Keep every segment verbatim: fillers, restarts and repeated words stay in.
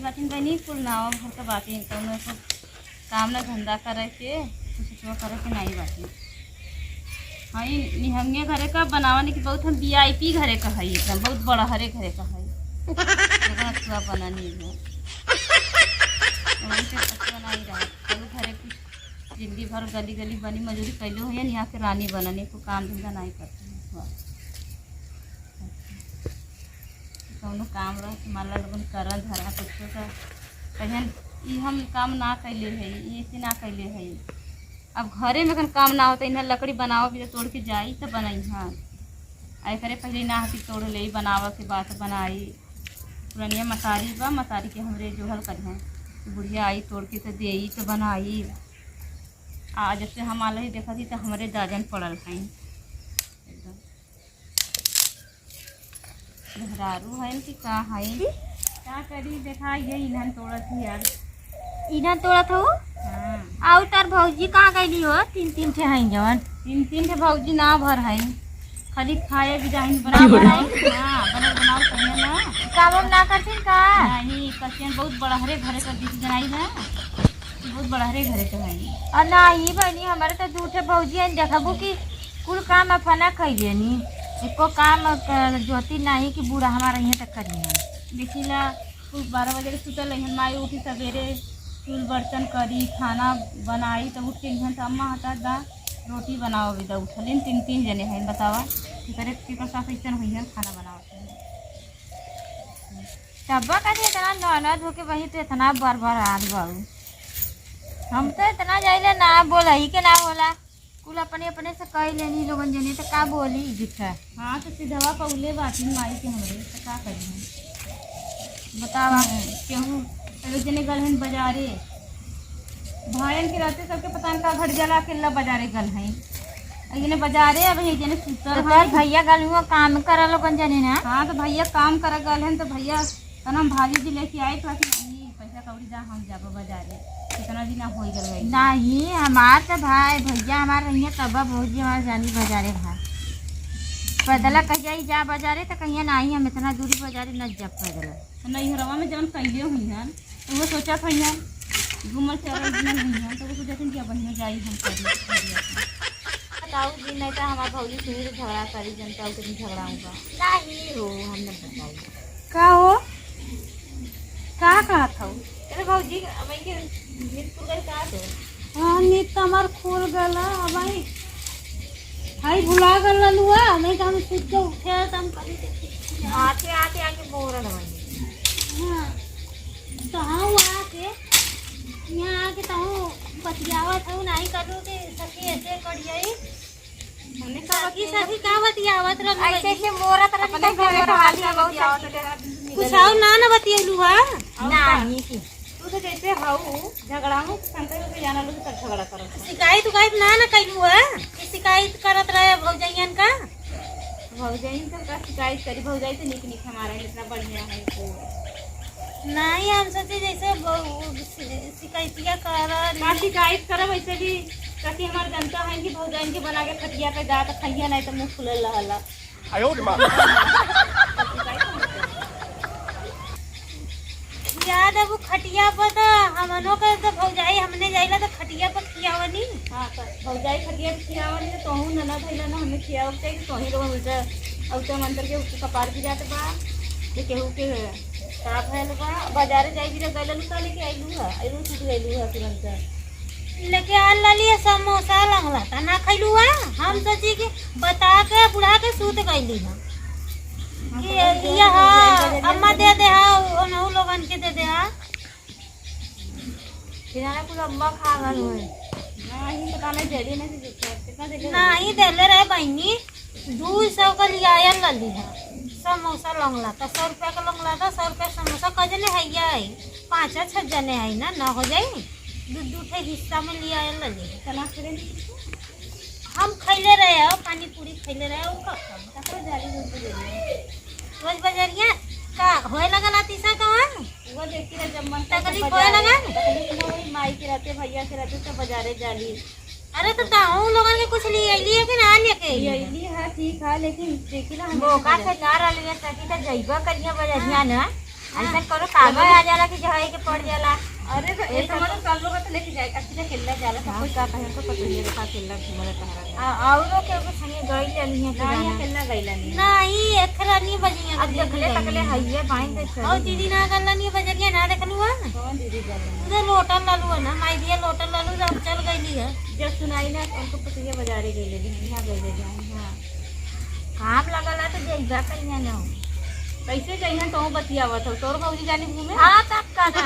बाटिन बहिनी, कुल नावा घर का बाटिन, कौनो को काम ना धंधा करे के, कुछ तो करे के नाई बाटिन। हाँ, ई निहंगे घरे का बनावा नहीं कि बहुत हम VIP घरे का हई, एकदम बहुत बड़ा हरे घरे का हई। लेकिन अथुआ बना नहीं है। वही से अथुआ नहीं रहा। चलो घरे कुछ जिंदगी भर गली गली बनी मजूरी कैले हुई, यहाँ के रानी बनने को काम धंधा नहीं करते हैं। कौनो काम रह के माला लोगन करन धरा कुछो का कहन, "ई हम काम ना कैले है, ई ऐसे ना कैले है।" अब घरे में कन काम ना होता, इन्हें लकड़ी बनाओ भी तो तोड़ के जाई तो बनाई। हाँ, आ एकरे पहले ना हती तोड़ ले बनावे के बात बनाई। पुरनिया मसारी बा, मसारी के हमरे जोहल करिहन। बुढ़िया आई तोड़ के तो देई तो बनाई। आ जब से हम आलही देखत ही तो हमरे दाजन पड़ल हैं एकदम। मेहरारू हइन कि का हइन? का करी, देखा ये इन्हन तोड़त ही यार। इन्हन तोड़त हो? हाँ। आउ तार भौजी कहाँ गइली हो? तीन तीन ठे हइन जवन। तीन तीन ठे भौजी ना भर हइन, खाली खाए भी जाहिन, बना बनाई। हाँ, बनल बनाओ कहिए ना। काम वाम ना करथिन का? नहीं, कसियन बहुत बड़ा हरे घरे कर दी जनाई ना। बहुत बड़ा हरे घरे के हई। और नाही बहिनी, हमारे तो दू ठे भौजी हन, देखबू कि कुल काम अपना कइ लेनी, एको काम क-, जोती नाही कि बूढ़ा हमारा यहाँ तक करिहन। देखिला, कुल बारह बजे के सुतल रहिहन, माई उठी सबेरे, चूल बर्तन करी, खाना बनाई, तब उठ के लिहन, तो अम्मा हटा दा, रोटी बनाओ, बेदा उठलिन, तीन तीन जने हन, बतावा, कि करे, कि सास ऐसन हुई हन, खाना बनावत हन। तब कथी इतना ननद होके बहिन, तो इतना बरबरात बाऊ। हम तो इतना जाइले ना बोलही के ना होला, कुल अपने अपने से कह लेनी लोगन जने, तो का बोली झूठा। हाँ, तो सिधवा पौले बाटी माई के हमरे, तो का करी हम? बतावा। हाँ, केहू एक जने गल हन बाजारे, भाइयन के रहते सबके पता न का घट जाला, अकेला बाजारे गल हई। आ जने बाजारे, अब ये जने सुतल तो हई। भैया गल हुआ काम करा लोगन जने ना। हाँ, तो भैया काम करा गल हन, तो भैया तन हम भाभी जी लेके आई, तो कि नहीं, पैसा कौड़ी दा, हम जाबो बाजारे। कितना दिन होई गल भाई। नहीं, हमार तो भाई, भैया हमार रहिए तब भौजी हमार जानी बाजारे भाई। पैदल कह जाई जा बाजारे, तो कहिए नहीं, हम इतना दूरी बाजारे न जा पैदल। नैहरवा में जवन कैले हुई हन, तो वो सोचत हुई हन, घूमल चलल घूमल हुई हन, तो वो सोचत हन कि अब बढ़िया जाई हम करी। बताऊ जी, नहीं तो हमार भौजी सुनी तो झगड़ा करी, जनता उतनी झगड़ा होगा। नहीं हो, हम न बताई। का हो? का कहत हो? अरे भौजी, अब इनके नीतपुर गई का तो? हाँ, नीत तो हमार खुल गल, अब आई, आई भुला गल ललुआ, नहीं तो हम सुत के उठे, तो हम कभी देखी। आते, आते, आके बोल रहे हैं। हाँ, तो हाँ, वो आके, यहाँ आके तो हम बतियावत हूँ, नहीं करूँ कि सखी ऐसे कर जाई। हमने का सखी, बतियाई? सखी का बतियावत रहलू ऐसे, बहिनी? ऐसे मोरत रहलू अपने तो घरे का हाल बतियावत रहलू। कुछ और ना, ना बतियलू हा? और का? नहीं की। तू तो जैसे हऊ, झगड़ा हूँ, शंकर के जाना लोग सब झगड़ा करत हैं। शिकायत उकायत ना, ना कैलू हा? कि शिकायत करत रहे भौजैयन का? भौजाइन तो का शिकायत करी, भौजाई तो निक निक हमारा है, इतना बढ़िया है तो। नहीं, हम सोचे जैसे ब-, उ शि-, शिकायतिया कर रही। का शिकायत करब, वैसे भी ताकि हमार जनता है कि भौजाइन के बना के खटिया पे जा तो खइया नहीं तो मुंह फुलल रहला। आयो रे माँ। खिया देबू खटिया पर, तो हमनो के तो भौजाई, हमने जाइला तो खटिया पर खियावनी। हाँ, तो भौजाई खटिया पर खियावनी, तो तोहू ननद हइला ना, हमें खियावे के चाहिए, तोही लोग उल्टा, उल्टा मंत्र के ऊपर कपार गिरात बा, जे केहू के का भइल बा। बाजारे जाए गिरा गइल, का लेके आइलू है? आइलू छूट गइलू है तुरंत। लेके आ लाली समोसा लंगला, ता ना खइलू है। हम सोची कि बता के बुढ़ा के सूत गइली है। कि ये हा, अम्मा दे दे हा, उनहु लोगन के दे दे हा। किनारे कुल अम्मा खा गल होई। नहीं, पता नहीं, देली नहीं, कितना देली? नहीं देले रहे बहिनी, दू सौ का लियायल लली है। समोसा लंगला था, सौ रुपया का लंगला था, सौ रुपया समोसा, कजने है ये, पाँच छह जने है ना, ना हो जाई, दू दू ठे हिस्सा में लियायल लली है। इतना फिर हम खइले रहे हो, पानी पूरी खइले रहे हो, का खाई? ककरो जाली दूध ले ले। रोज बजरिया का होए लगल आतीसा का? वो देखती रहे, जब मन करता तकलीफ बजारे, होए लगल? तकलीफ ना होई, माई के रहते, भैया के रहते, तो बजारे जाली। अरे, तो ताहू लोगन के कुछ लिए अइली है कि ना लेके अइली? लिए अइली है, ठीक है, लेकिन देखी ना, हमें मौका बजा- से ना रहली है, सकी तो जइबा करिया बजरिया ना। ऐसा करो, कागज आ जाला कि जहाँ के पड़ जाला। अरे, तो यही ऐसा सब मतलब कर लो, तो लेके जाए, अच्छी से खेलने जाला, सब हाँ, कुछ। का कहें तो पता नहीं, देखा, खेलना घूमने टहरा आ, औरो के ओके संगे गई लेनी है ना, यहाँ खेलना गई लेनी है। नहीं, एकरा नहीं बजिया अब के देख ले, देखी तकले जानी। हइये बाइन दे चली और गई। दीदी ना गल नहीं बजरिया ना देखलू है? कौन दीदी गल नहीं? उधर लोटल लालू है ना, माई दिया लोटल लालू, जब चल गई है। जब सुनाई ना, उनको पतिया बाजारे गई ले, यहाँ गई ले, यहाँ। काम लगल है तो जइबा कहिया ना हो। कैसे जइहन तो बतियावत हो, तोर भौजी जानी घूमे। हाँ, तब का ना।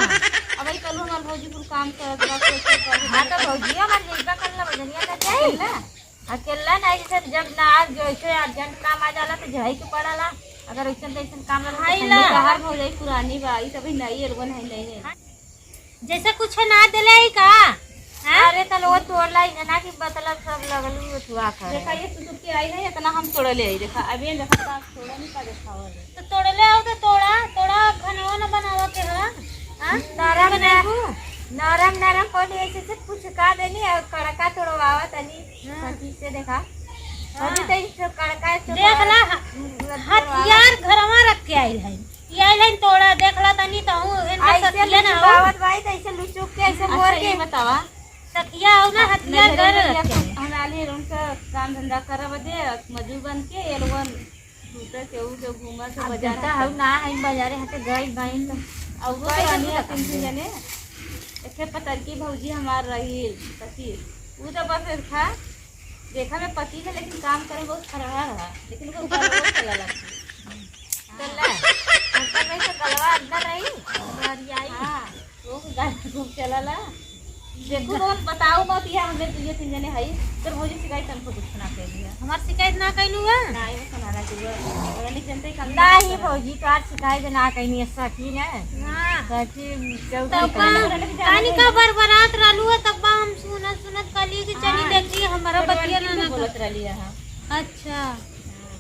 अब ई कल हमार भौजी कुल काम करत बा, सोचत बा। हाँ, तो भौजी हमार जइबा कल ना बजनिया ना जाई। अकेला ना? अकेला नहीं, जैसे जब ना आज जो ऐसे urgent काम आ जाला तो जाए के पड़ला। अगर ऐसन तैसन काम रहला तो हाय संगे ला। तोहार भौजाई पुरानी बा, ई तो अभी नई एलवन है, नई है। हाँ। जैसे कुछ ना देले ही का? हाँ? अरे, त लोग तोड़ला ही ना कि मतलब सब लगलू उठवा करे। देखा, ये सुसुर के आई ना, इतना हम तोड़ ले आई। देखा, अब ये देखा, का तोड़ा नहीं, का देखावा है। तो तोड़ ले आओ, तो तोड़ा, तोड़ा, खाना वाना बनावा के है। हाँ? नरम, बनाबू? नरम, नरम पौनी ऐसे से कुछ का देनी और कड़का तोड़वावा तनी। हाँ। सखी से देखा। हाँ। अभी तो इस कड़का से देख ला, तोड़वावा। ह-, हथियार घरवा रख के आई है। ई आइल हइन तोड़ा, देख ला तनी, तहूँ इनका ऐसे सतिया ना हो। लुचुकावत बाई, त ऐसे लुचुक के, ऐसे अच्छा, बोर के। ये बतावा। सतिया हो ना, हाँ, हथियार नजर घर में रखे। हम आली है, उनका काम धंधा करे बदे, मजूर बन के, ये लोगन दूसरे केहू के घूमा से अब बाजार देता हटे। हऊ ना है, बाजारे हटे गई बाई तो। अब वो कोई तो नहीं नहीं है, तीन, तीन जने। एक ठे पतरकी भौजी हमार रही, पति। वो तो बस था, देखा में पति है, लेकिन काम करे बहुत फरहा रहा, लेकिन ओकर गलवा चला लगता। चल ले। अंदर नहीं तो गलवा अंदर रही, बहरियाई। हाँ, वो गाना खूब चला ला। देखो, तो बताओ मत, ये हमें तो ये तीन जने हई, तोर भौजी शिकायत हमको कुछ ना कह दिया। हमार शिकायत ना कैलू है? ना, ये सुनाना चाहिए। और नहीं जनते कम नहीं भौजी, तो आज शिकायत ना कैनी, ऐसा की ना। हाँ। सची, चौकी तब का, कहानी का बरबरात रहलू है, तब का हम सुनत, सुनत कहली कि चली हाँ, देखी, हमारा छोटवा बतिया ना, ना बोलत रहली है। अच्छा।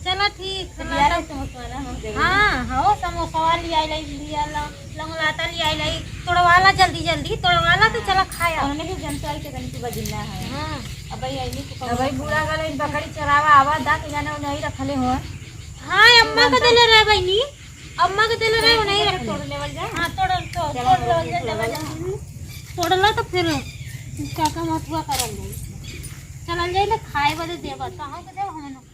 चला ठीक है, तो लिया ले समोसवा ना, हम देबे। हाँ, हाँ, वो समोसवा लिया ले, लिया ला, लंगलाता लिया ले, तोड़वाला जल्दी जल्दी, तोड़वाला तो चला खाया। उन्होंने भी जनता आई के तनी की बजिन्ना है। हाँ। अब भाई, आई नहीं तो अब भाई, बूढ़ा गल इन बकरी चरावा आवा दा के जाने नहीं रखले हो। हाँ, अम्मा के देले रहे बहिनी, अम्मा के देले रहे, वो नहीं रखले। तोड़ लेवल जाए। हाँ, तोड़, तोड़, चला, तोड़ लेवल जाए, तोड़ लेवल जाए। तोड़ लो तो फिर काका मथुआ करल जाए। चलल जाए ना खाए बदे देवा, तो हम के देव, हमें